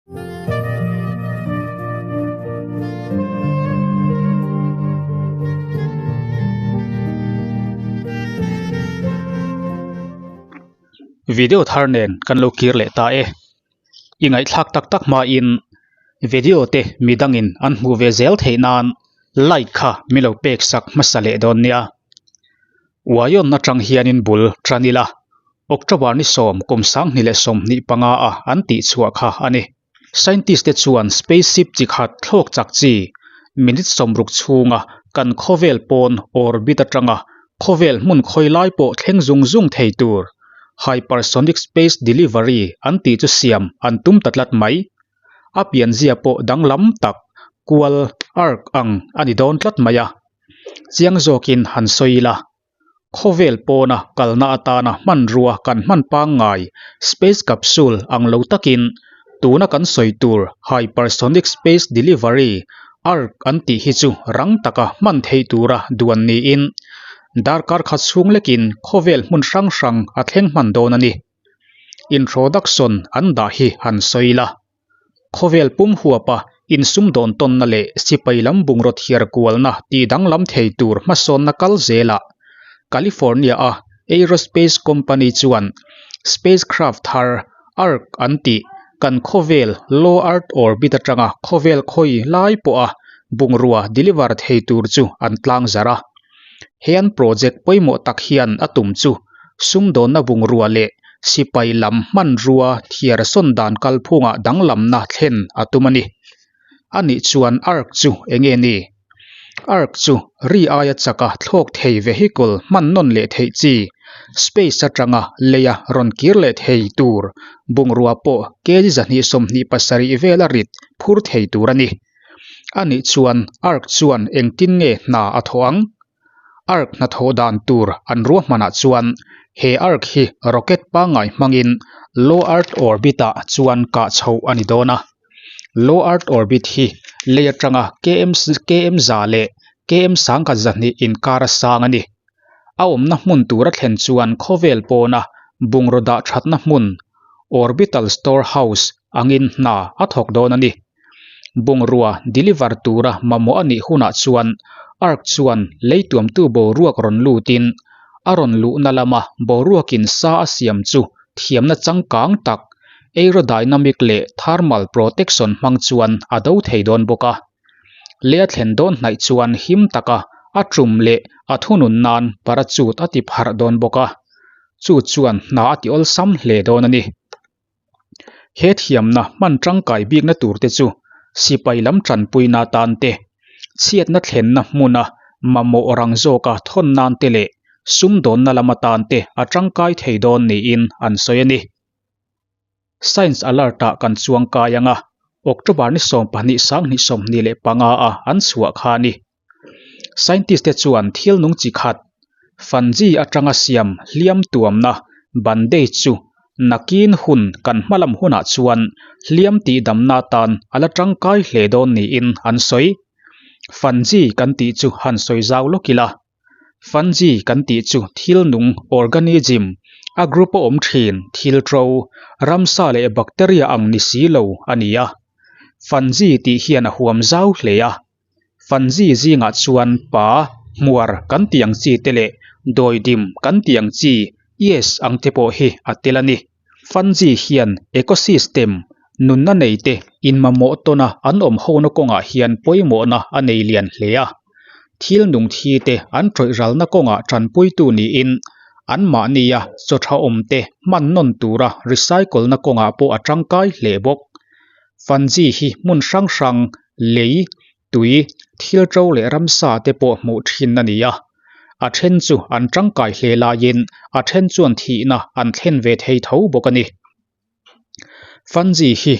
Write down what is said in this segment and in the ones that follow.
Video thar nen kan lo kir leh ta e. I ngaihthlak tak tak hmain video te midangin an hmuh ve zel theih nan like kha min lo pek sak hmasa leh dawn nia. Uaiawn atang hianin bul tan ila October ni sawm kum sanghnih leh 25 a an tih chhuah kha a ni. Scientist te chuan spaceship chi khat thlawk chak chi minute 60 chhunga kan khawvel pawn orbit atanga khawvel hmun khawi lai pawh thleng zung zung thei tur hypersonic space delivery an tih chu siam an tum ta tlat mai. A pianzia pawh danglam tak kual arc ang a ni dawn tlat mai a. Chiang zawkin han sawi ila. Khawvel pawna kalna atana hmanrua kan hman pangngai space capsule ang lo takin tuna kan sawi tur hypersonic space delivery arc an tih hi chu rang taka hman theih tura duan niin darkar khat chhung lekin khawvel hmun hrang hrang a thleng hman dawn a ni. Introduction an dah hi han sawi ila. Khawvel pum huapa insumdawn tawnna leh sipai lam bungraw thiar kualna tih danglam thei tur hmasawnna kal zelah California-a aerospace company chuan spacecraft thar Ark an tih kan khawvel low earth orbit atanga khawvel khawi lai pawha bungrua deliver thei tur chu an tlang zarh a. He an project pawimawh tak hian a tum chu sumdawnna bungrua leh sipai lam hmanrua thiar sawn dan kalphungah danglamna thlen a tum a ni. A nih chuan Ark chu eng nge ni? Ark chu ri aia chaka thlawk thei vehicle hman nawn leh theih chi, space atanga leia rawn kir leh thei tur bungrua pawh kg 227 vela rit phur thei tur a ni. A nih chuan Ark chuan engtin nge hna a thawh ang? Ark hnathawh dan tur an ruahmanah chuan he Ark hi rocket pangngai hmangin low earth orbit ah chuan kah chhoh a ni dawn a. Low earth orbit hi lei atanga km km za leh km sangkhat zahnih inkar a sang a ni. A awmna hmun tur a thlen chuan khawvel pawna bungraw dah thatna hmun orbital storehouse angin hna a thawk dawn a ni. Bungrua deliver tura mamawh a nih hunah chuan Ark chuan leituamtu boruak rawn lutin a rawn luhna lama boruakin sa a siam chu thiamna changkang tak aerodynamic leh thermal protection hmang chuan a do thei dawn bawk a. Lei a thlen dawn hnaih chuan him taka a tum leh a thunun nan parachute a ti pharh dawn bawk a, chu chuan hna a ti awlsam hle dawn a ni. He thiamna hman tangkai bikna tur te chu sipai lam tanpuina tan te, chhiatna thlenna hmuna mamawh rang zawka thawn nan te leh sumdawnna lam atan te a tangkai thei dawn niin an sawi a ni. Science Alert ah kan chuang kai ang a, October ni 12 sang 25 a an chhuah kha a ni. Scientist te chuan thil nung chi khat, fungi atanga siam hliam tuamna bandage chu nakin hun kan hmalam hunah chuan hliam tihdamna atan a la tangkai hle dawn niin an sawi. Fungi kan tih chu han sawi zau lawk ila. Fungi kan tih chu thil nung, organism, a group a awm thin thil ṭo, ramsa leh bacteria ang ni si lo a ni a. Fungi tih hian a huam zau hle a. Fungi zingah chuan pa, hmuar kan tih ang chi te leh dawidim kan tih ang chi, yeast ang te pawh hi a tel a ni. Fungi hian ecosystem, nunna nei te inmamawh tawna an awm hona kawngah hian pawimawhna a nei lian hle a. Thil nung thi te an tawih ralna kawngah tanpuitu niin anmahnia chaw tha awm te hman nawn tura recycle na kawngah pawh a tangkai hle bawk. Fungi hi hmun hrang hrang lei, tui, thil ṭo leh ramsa te pawh hmuh ṭhin a ni a. A ṭhen chu an ṭangkai hle laiin a ṭhen chuan thihna an thlen ve thei tho bawk a ni. Fungi hi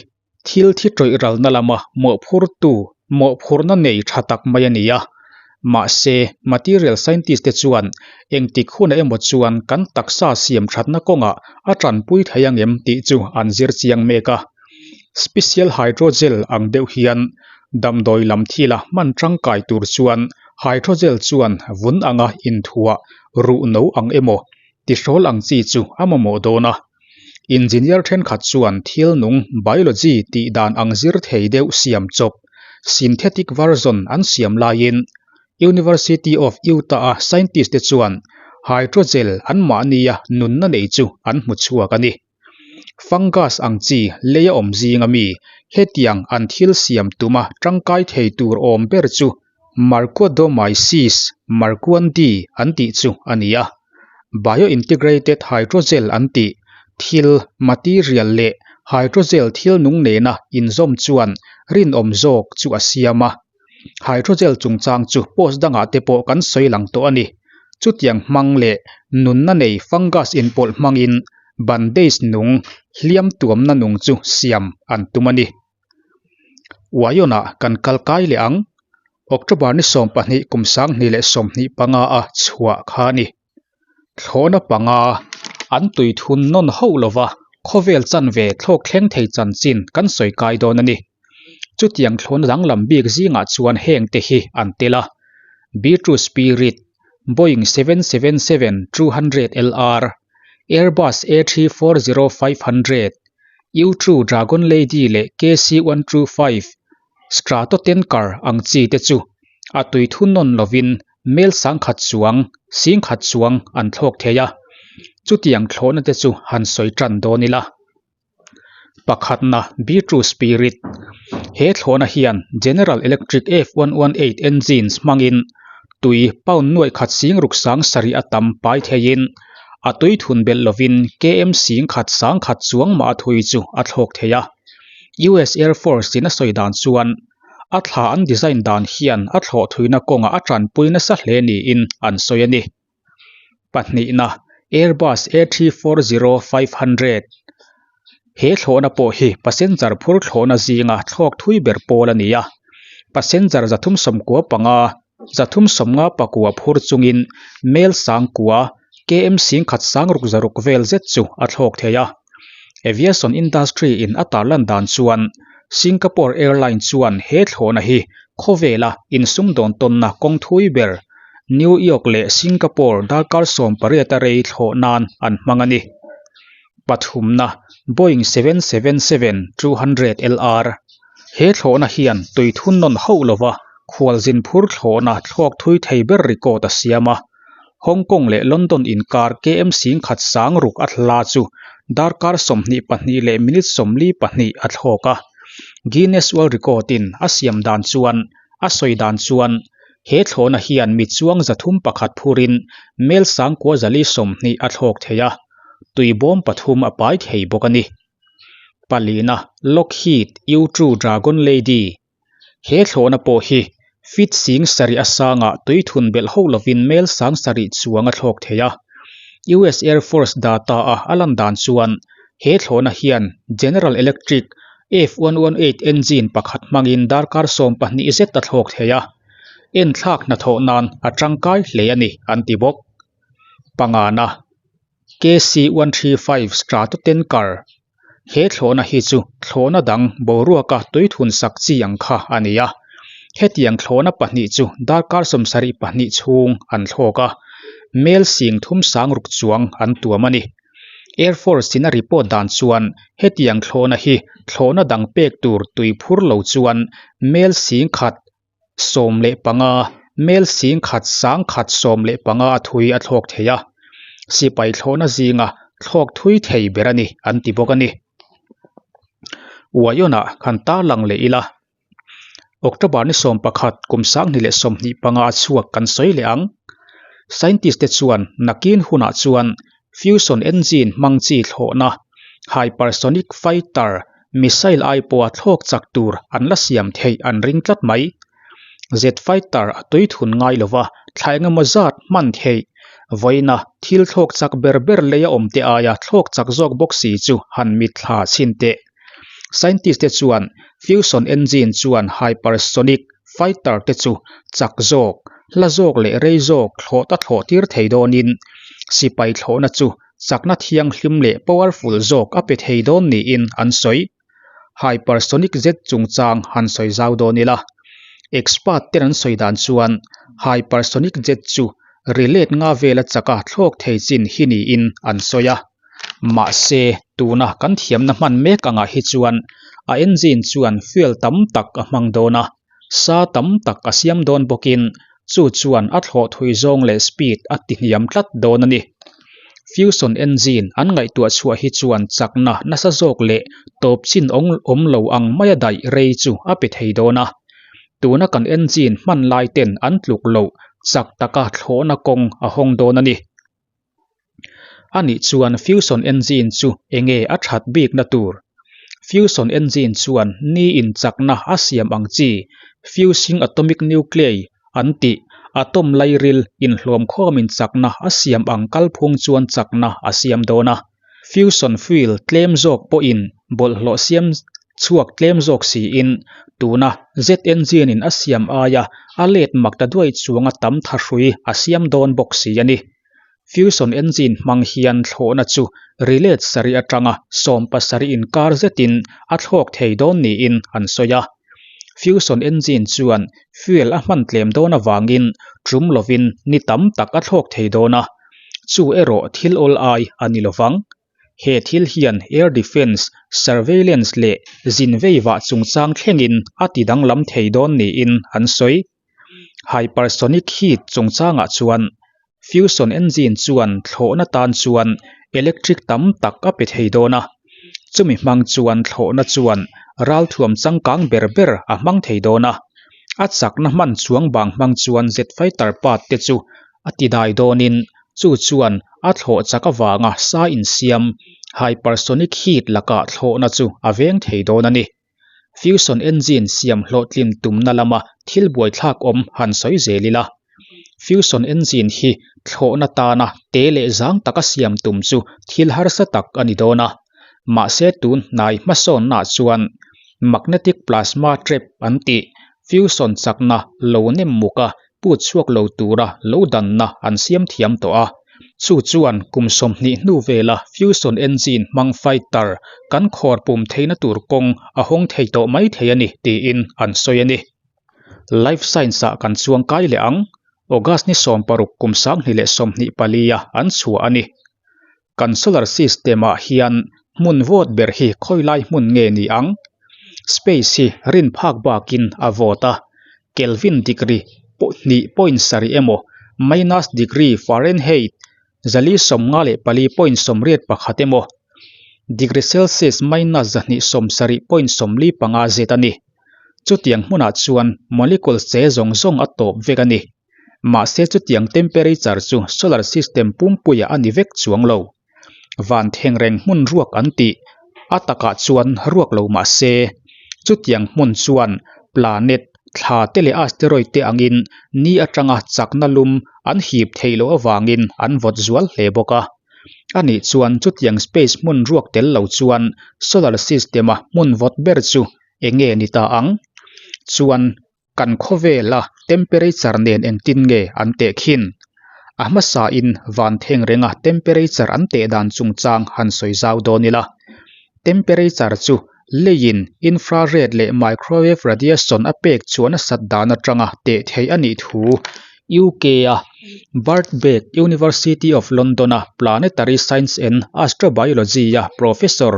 thil thi ṭawih ralna lama mawhphurtu mawhphurhna nei ṭha tak mai a ni a. Mahse, material scientist te chuan engtik hunah emaw chuan kan taksa siam ṭhatna kawngah a ṭanpui thei angem tih chu an zir chiang mek a. Special hydrogel ang deuh hian damdawi lam thila hman tangkai tur chuan hydrogel chuan vun anga inthuah ruh no ang emaw tihrawl ang chi chu a mamawh dawn a. Engineer thenkhat chuan thil nung biology tih dan ang zir thei deuh siam chawp, synthetic version, an siam laiin University of Utah-a scientist te chuan hydrogel anmahnia nunna nei chu an hmu chhuak a ni. Fungus ang chi lei a awm zinga mi hetiang an thil siam tuma tangkai thei tur awm ber chu Marquadomyces marquandi an tih chu a ni a. Biointegrated hydrogel an tih thil, material, leh hydrogel thil nung nena inzawm chuan rinawm zawk chu a siam a. Hydrogel chungchang chu post dangah te pawh kan sawi lang tawh a ni. Chutiang hmang leh nunna nei fungus inpawlh hmangin bandage nung, hliam tuamna nung chu siam an tum a ni. Uaiawnah kan kal kai leh ang. October ni 12 kum 2025 a chhuah kha a ni. Thlawhna panga an tui thun nawn hauh lova khawvel chanve thlawk thleng thei chanchin kan sawi kai dawn a ni. Chutiang thlawhna danglam bik zingah chuan heng te hi an tel a, B-2 Spirit, Boeing 777-200 LR, Airbus A340-500, U-2 Dragon Lady leh KC-125 Stratotanker ang chi te chu a tui thun nawn lovin Mel sangkhat chuang, singkhat chuang an thlawk thei a, chutiang thlawhna te chu han sawi tan dawn ila. Pakhatna, Be True Spirit. He thlawhna hian General Electric F118 engines hmangin tui pound nuaih khat sing ruk sang sarih a tam pai theiin a tui thun belh lovin KM singkhat sangkhat chuang mah a thui chu a thlawk thei a. US Air Force in a sawi dan chuan A thla an design dan hian a thlawh thuina kawngah a tanpui nasa hle niin an sawi a ni. Pahnihna, Airbus A340-500 He thlawhna pawh hi passenger phur thlawhna zinga thlawk thui ber pawl a ni a. Passenger 395, 359 phur chungin mel sangkua, KM singkhat sangruk zaruk vel zet chu a thlawk thei a. Aviation industry in a tarlan dan chuan Singapore Airlines chuan he thlawhna hi khawvela insumdawn tawnna kawng thui ber New York leh Singapore darkar 18 a rei thlawh nan an hmang a ni. Pathumna, Boeing 777-200 LR. He thlawhna hian tui thun nawn hauh lova khualzin phur thlawhna thlawk thui thei ber record a siam a. Hong Kong leh London inkar KM singkhat sang ruk a thla chu darkar 22 leh minute 42 a thlawk a. Guinness World Record-in a siam dan chuan a sawi dan chuan he thlawhna hian mi chuang 301 phurin mel sangkua 420 a thlawk thei a, tui bawm pathum a pai thei bawk a ni. Palina, Lockheed U-2 Dragon Lady He thlawhna pawh hi feet sing sarih a sangah tui thun belh ho lovin mel sang sarih chuang a thlawk thei a. US Air Force data-a a lan dan chuan he thlawhna hian General Electric F-118 engine pakhat hmangin darkar 12 zet a thlawk thei a. Enthlak hnathawh nan a tangkai hle a ni, an ti bawk. Pangana. KC-135 Stratotanker He thlawhna hi chu thlawhna dang boruaka tui thun sak chi ang kha a ni a. Hetiang thlawhna pahnih chu darkar 72 chhung an thlawk a, mel sing thum sang ruk chuang an tuam a ni. Air Force in a report dan chuan hetiang thlawhna hi thlawhna dang pek tur tui phur lo chuan mel sing khat 15, mel singkhat sangkhat 15 a thui a thlawk thei a, sipai thlawhna zinga thlawk thui thei ber a ni an ti bawk a ni. Uaiawnah han tarlang leh ila, October ni 11 kum 2025 a chhuak kan sawi leh ang. Scientist te chuan nakin hunah chuan Fusion engine hmang chi thlawhna, hypersonic fighter missile ai pawha thlawk chak tur an la siam theih an ring tlat mai. Jet fighter a tui thun ngai lova thla engemaw zat hman theih, vawiina thil thlawk chak ber ber leia awm te aia thlawk chak zawk bawk si chu han mitthla chhin teh. Scientist te chuan fusion engine chuan hypersonic fighter te chu chak zawk, hla zawk leh rei zawk thlawh ta thlawh tir thei dawnin sipai thlawhna chu chakna thianghlim leh powerful zawk a pe thei dawn niin an sawi. Hypersonic jet chungchang han sawi zau dawn ila. Expert ten an sawi dan chuan hypersonic jet chu ri let nga vela chaka thlawk thei chin hi niin an sawi a. Mahse, tuna kan thiamna hman mek angah hi chuan a engine chuan fuel tam tak a hmang dawn a, sa tam tak a siam dawn bawkin chu chuan a thlawh thui zawng leh speed a ti hniam tlat dawn a ni. Fusion engine an ngaihtuah chhuah hi chuan chakna nasa zawk leh tawp chin awm lo ang maia daih rei chu a pe thei dawn a. Tuna kan engine hman lai ten an tluk loh chak taka thlawhna kawng a hawng dawn a ni. A nih chuan fusion engine chu enge a that bikna tur? Fusion engine chuan ni in chakna a siam ang chi fusing atomic nuclei an tih atom lairil inhlawm khawmin chakna a siam ang kalphung chuan chakna a siam dawn a. Fusion fuel tlem zawk pawhin bawlhhlawh siam chhuak tlem zawk siin tuna jet engine in a siam aia a let mak ta duai chuanga tam thahrui a siam dawn bawk si a ni. Fusion engine hmang hian thlawhna chu rilet sarih atanga 70 inkar zetin a thlawk thei dawn niin an sawi a. Fusion engine chuan fuel a hman tlem dawn avangin tum lovin ni tam tak a thlawk thei dawn a, chu erawh thil awl ai a ni lovang. He thil hian air defence, surveillance leh zin veivah chungchang thlengin a ti danglam thei dawn niin an sawi. Hypersonic heat chungchangah chuan fusion engine chuan thlawhna tan chuan electric tam tak a pe thei dawn a, chumi hmang chuan thlawhna chuan ralthuam changkang ber ber a hmang thei dawn a, a chakna hman chuang bang hmang chuan jet fighter part te chu a ti dai dawnin chu chuan a thlawh chak avanga sa insiam hypersonic heat lakah thlawhna chu a veng thei dawn a ni. Fusion engine siam hlawhtlin tumna lama thil buaithlak awm han sawi zel ila. Fusion engine hi thlawhna tana te leh zang taka siam tum chu thil harsa tak a ni dawn a. Mahse tun hnai hmasawnnaah chuan magnetic plasma trap an tih fusion chakna lo nem muk a put chhuak lo tura lo danna an siam thiam tawh a. Chu chuan kum 20 hnu vela fusion engine hmang fighter kan khawr pum theihna tur kawng a hawng thei tawh mai thei a ni tiin an sawi a ni. Life Science-ah kan chuang kai leh ang, August ni 16 kum 2024 a an chhuah a ni. Kan solar system-ah hian hmun vawt ber hi khawilai hmun nge ni ang? Space hi rin phak bakin a vawt a, Kelvin degree hnih point sarih emaw minus degree Fahrenheit 454.81 emaw degree Celsius minus 270.75 zet a ni. Chutiang hmunah chuan molecules che zawng zawng a tawp vek a ni. Mahse chutiang temperature chu solar system pumpuiah a ni vek chuang lo. Van thengreng hmun ruak an tih a takah chuan ruak lo mahse chutiang hmun chuan planet thla te leh asteroid te angin ni atanga chakna lum an hip theih loh avangin an vawt zual hle bawk a. A nih chuan chutiang space hmun ruak tel lo chuan solar system a hmun vawt ber chu eng nge ni ta ang? Chuan Kan khawvela temperature nen engtin nge an teh khin? A hmasain van theng renga temperature an teh dan chungchang han sawi zau dawn ila. Temperature chu leiin infrared leh microwave radiation a pek chuan a sat dan atanga teh theih a nih thu UK-a Birkbeck University of London-a Planetary Science and Astrobiology-a Professor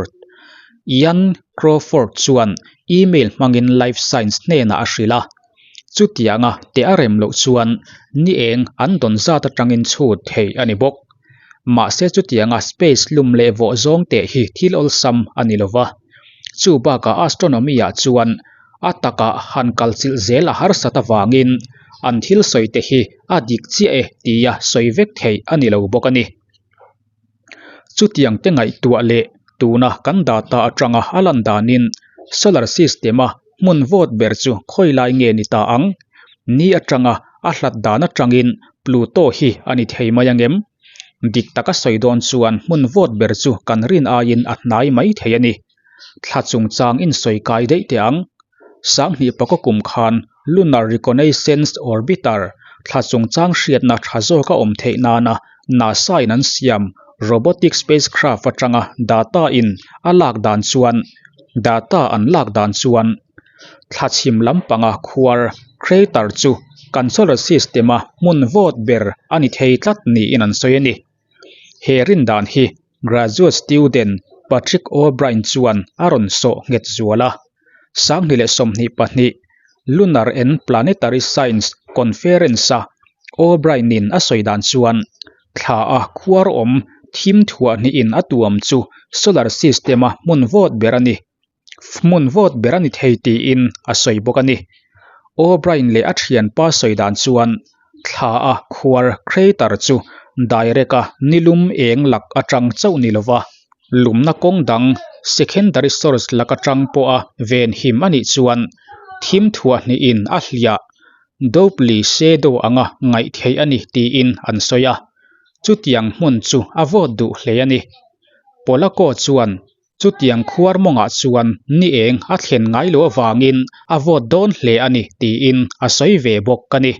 Ian Crawford chuan email hmangin Life Science hnenah a hrilh a. Chutianga teh a rem loh chuan ni eng an dawn zat atangin chhut theih a ni bawk. Mahse chutianga space lum leh vawh zawng teh hi thil awlsam a ni lova. Chu bakah astronomy-ah chuan a takah han kal chilh zel a harsat avangin an thil sawi te hi a dik chiah e tia sawi vek theih a ni lo bawk a ni. Chutiang te ngaihtuah leh tuna kan data atanga a lan danin solar system-a hmun vawt ber chu khawilai nge ni ta ang? Ni atanga a hlat dan atangin Pluto hi a ni thei mai angem? Dik taka sawi dawn chuan hmun vawt ber chu kan rin aiin a hnai mai thei a ni. Thla chungchang insawi kai daih teh ang. Sanghnih paka kum khan Lunar Reconnaissance Orbiter thla chungchang hriatna tha zawk a awm theih nana NASA in an siam robotic spacecraft atanga data in a lak dan chuan data an lak dan chuan thla chhim lampanga khuar crater chu kan solar system a hmun vawt ber a ni thei tlat niin an sawi a ni. He rin dan hi. Graduate student Patrick O'Brien chuan a rawn sawh nghet zual a. 2022 Lunar and Planetary Science Conference-a O'Brien-in a sawi dan chuan thla a khuar awm thim thuah hnihin a tuam chu solar system-a hmun vawt ber a ni. Hmun vawt ber a ni thei tiin a sawi bawk a ni. O'Brien leh a thianpa sawi dan chuan thla a khuar crater chu direct a nilum eng lak atang chauh ni lova, lumna kawng dang secondary source lak atang pawha venhim a nih chuan thim thuah hnihin a hliah dopely shadow anga ngaih theih a ni tiin an sawi a. Chutiang hmun chu a vawt duh hle a ni. Polako chuan Chutiang khuar mawngah chuan ni eng a thlen ngai loh avangin a vawt dawn hle a ni tiin a sawi ve bawk a ni.